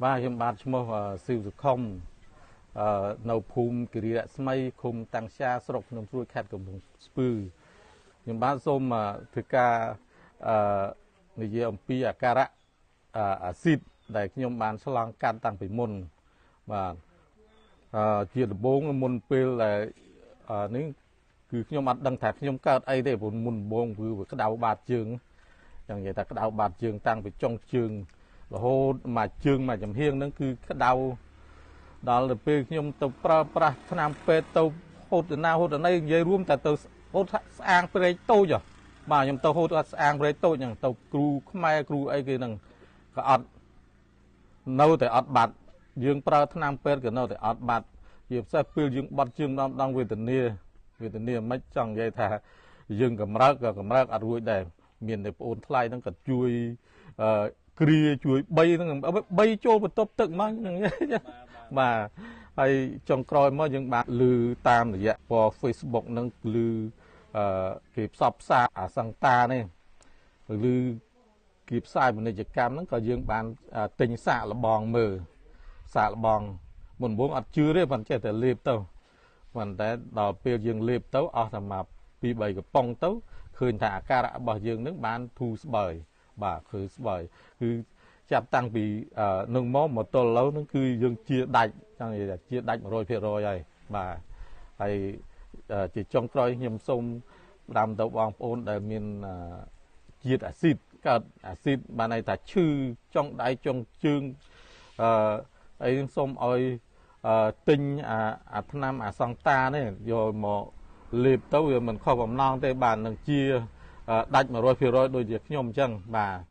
បាទខ្ញុំបាទឈ្មោះស៊ីវសុខុមនៅភូមិគិរីរស្មីឃុំតាំងសាស្រុកភ្នំស្រួយខេត្តកំពង់ស្ពឺខ្ញុំបាទសូមធ្វើការនិយាយអំពីអាការៈអាស៊ីតដែលខ្ញុំបានឆ្លងកាត់តាំងពីមុនបាទជាដំបូងមុនពេលដែលនេះគឺខ្ញុំអត់ដឹងថាខ្ញុំកើតអីទេព្រោះមុនដំបូងគឺវាក្តៅបាតជើងចង់និយាយថាក្តៅបាតជើងតាំងពីចុងជើងរហូតមកជើងមកចំហៀងហ្នឹងគឺក្តៅដល់ទៅពេលខ្ញុំទៅប្រើប្រាស់ថ្នាំពេទ្យទៅហូតណាហូតណីនិយាយរួមតែទៅហូតស្អាងព្រែកតូចបាទខ្ញុំទៅហូតស្អាងព្រែកតូចហ្នឹងទៅគ្រូខ្មែរគ្រូអីគេហ្នឹងក៏អត់នៅតែអត់បាត់យើងប្រើថ្នាំពេទ្យក៏នៅតែអត់បាត់ជាពិសេសពេលយើងបាត់ជើងម្ដងម្ដងវេទនាវេទនាមិនចង់និយាយថាយើងកម្រើកក៏កម្រើកអត់រួចដែរមានតែប្អូនថ្លៃហ្នឹងក៏ជួយគ្រាជួយ3ហ្នឹង3ចូលបន្ទប់ទឹកមកហ្នឹងបាទហើយចុងក្រោយមកយើងបានឮតាមរយៈពណ៌ Facebook ហ្នឹងឮគេផ្សព្វផ្សាយអាសង្តានេះឬគេផ្សាយពាណិជ្ជកម្មហ្នឹងក៏យើងបានទិញសាកល្បងមើលសាកល្បងមុនវងអត់ជឿទេប៉ុន្តែចេះតែលេបទៅប៉ុន្តែដល់ពេលយើងលេបទៅអស់តែមក2 3កំប៉ុងទៅឃើញថាអាការៈរបស់យើងនឹងបានធូរស្បើយបាទគឺស្បើយគឺចាប់តាំងពីនឹងមកទល់ឥឡូវហ្នឹងគឺយើងជាដាច់ចង់និយាយថាជាដាច់ 100% ហើយបាទហើយជាចុងក្រោយខ្ញុំសូមផ្ដាំទៅបងប្អូនដែលមានជាតិអាស៊ីតកើតអាស៊ីតបានន័យថាឈឺចុងដៃចុងជើងអីសូមឲ្យទិញអាថ្នាំអាសង្តានេះយកមកលេបទៅវាមិនខុសបំណងទេបាទនឹងជាដាច់ 100% ដូចជាខ្ញុំអញ្ចឹងបាទ។